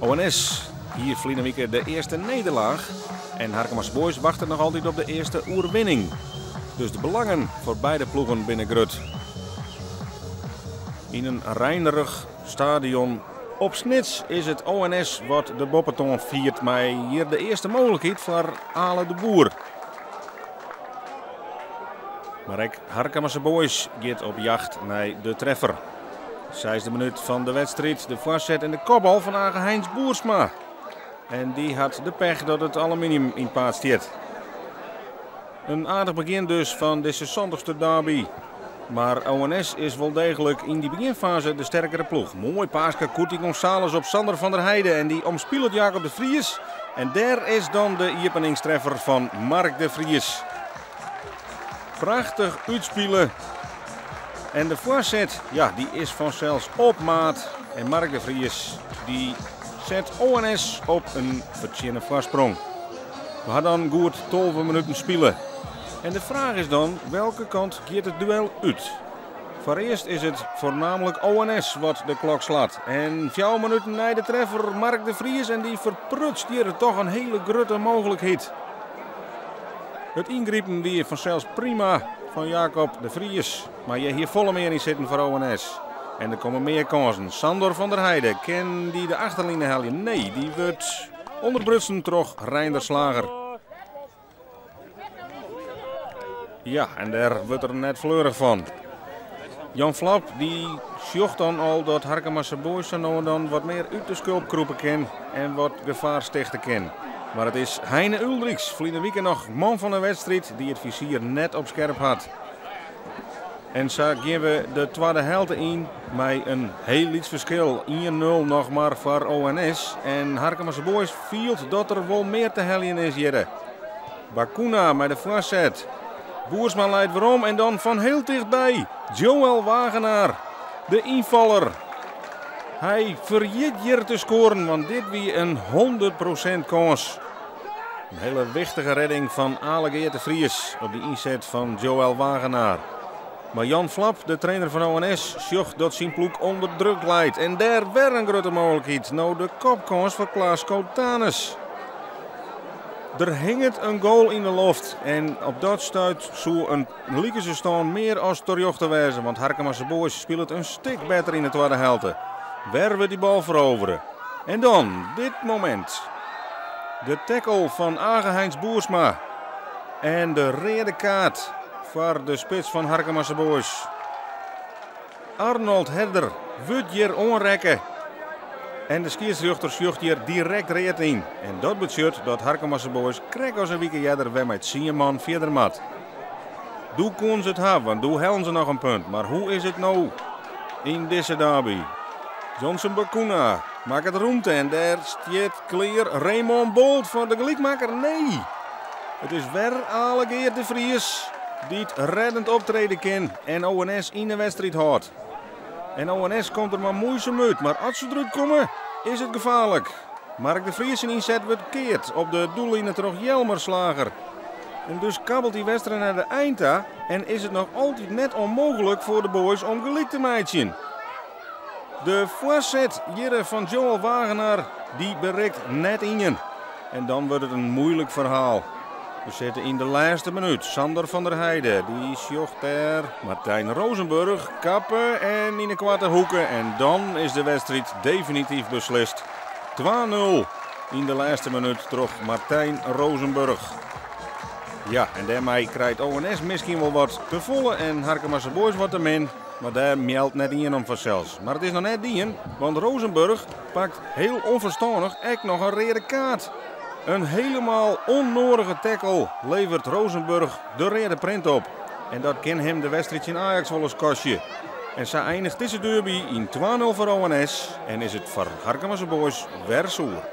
ONS hie ferline wike de earste nederlaach en Harkemase Boys wachtet noch altyd op de earste oerwinning. Dus de belangen foar beide ploegen binne grut. Yn in reinerich stadion op Snits is it ONS wat de boppetoan fiert mei hjir de earste mooglikheid foar Ale de Boer. Mar ek Harkemase Boys giet op jacht nei de treffer. Seisde minút fan de wedstriid, de foarset en de kopbal fan Age Heinz Boersma. En dy hat de pech dat it aluminium yn it paad stiet. In aardich begjin dus fan dizze santichste derby. Mar ONS is wol deeglik yn dy begjinfaze de sterkere ploech. Moai paaske Curti Gonzales op Sander van der Heide en dy omspilet Jacob de Vries. En dêr is dan de iepeningstreffer fan Mark de Vries. Prachtich útspile. En de foarset, ja, dy is fansels op maat. En Mark de Vries dy set ONS op in fertsjinne foarsprong. We ha dan goed 12 minuten spile. En de fraach is dan, welke kant giet it duel út? Foarearst is it foarnaamlik ONS wat de klok slacht. En 4 minuten nei de treffer Mark de Vries en dy ferprutst hjir toch in hiele grutte mooglikheid. It yngripen wie fansels prima fan Jacob de Vries. Mar hjir hie folle mear yn sitten foar ONS. En der komme mear kânsen. Sandor van der Heide, kin dy de achterline helje? Nee, dy wurdt ûnderbrutsen troch Reinder Slager. Ja, en dêr wurdt er net fleurich fan. Jan Flap dy sjocht dan al dat Harkemase Boys sa no en dan wat mear út de skulp krûpe kin en wat gefaar stichte kin. Mar it is Heine Uldriks, ferline wike noch man fan de wedstriid, dy't it fizier net op skerp hat. En sa gean we de twadde helte yn mei in hiel lyts ferskil. 1-0 noch mar foar ONS. En Harkemase Boys fielt dat der wol mear te heljen is hjirre. Bakuna mei de foarset. Boersma leit werom en dan fan hiel tichtby Joël Wagenaar, de ynfaller. Hy ferjit hjir te skoaren, want dit wie in 100% kâns. In hiele wichtige redding fan Ale Geart de Vries op de ynset fan Joël Wagenaar. Mar Jan Flap, de trainer fan ONS, sjocht dat syn ploech ûnder druk leit. En dêr wer in grutte mooglikheid. No de kopkâns foar Klaas Kotanes. Der hinget in goal yn de loft en op dat stuit soe in likense stân mear as terjochte wêze, want Harkemase Boys spilet in stik better yn de twadde helte. Wer wurdt dy bal ferovere. En dan dit momint. De tackle fan Age Heinz Boersma en de reade kaart foar de spits fan Harkemase Boys. Arnold Herder wurdt hjir oanrekke. En de skiedsrjochter sjocht hjir direkt read yn. En dat betsjut dat Harkemase Boys krekt as in wike earder wer mei 10 man fierder moat. Doe koene se it ha, want doe hellen se noch in punt. Mar hoe is it no yn dizze derby? Johnson Bakuna makket rûmte en dêr stiet klear Raymond Bolt foar de gelykmakker. Nee! It is wer Ale Geart de Vries dy't reddend optrede kin en ONS yn de wedstriid hâldt. En ONS komt der mar muoisum út, mar as se derút komme, is it gefaarlik. Mark de Vries syn ynset wurdt keard op de doelline troch Jelmer Slager. En dus kabbelt dy wedstriid nei de ein ta en is it noch altyd net ûnmooglik foar de Boys om gelyk te meitsjen. De foarset hjirre fan Joël Wagenaar dy berikt net ien. En dan wurdt it in muoilik ferhaal. We sitte yn de lêste minút. Sander van der Heide dy sjocht dêr Martijn Rozenburg kappe en yn de koarte hoeke. En dan is de wedstriid definityf beslist. 2-0 yn de lêste minút troch Martijn Rozenburg. Ja, en dêrmei krijt ONS miskien wol wat te folle en Harkemase Boys wat te min. Mar dêr meldt net ien om fansels. Mar it is noch net dien, want Rozenburg pakt hiel ûnferstannich ek noch in reade kaart. In hielendal ûnnoadige tackle leveret Rozenburg de reade print op. En dat kin him de wedstriid tsjin Ajax wolris kostje. En sa einiget dizze derby yn 2-0 foar ONS en is it foar Harkemase Boys wer soer.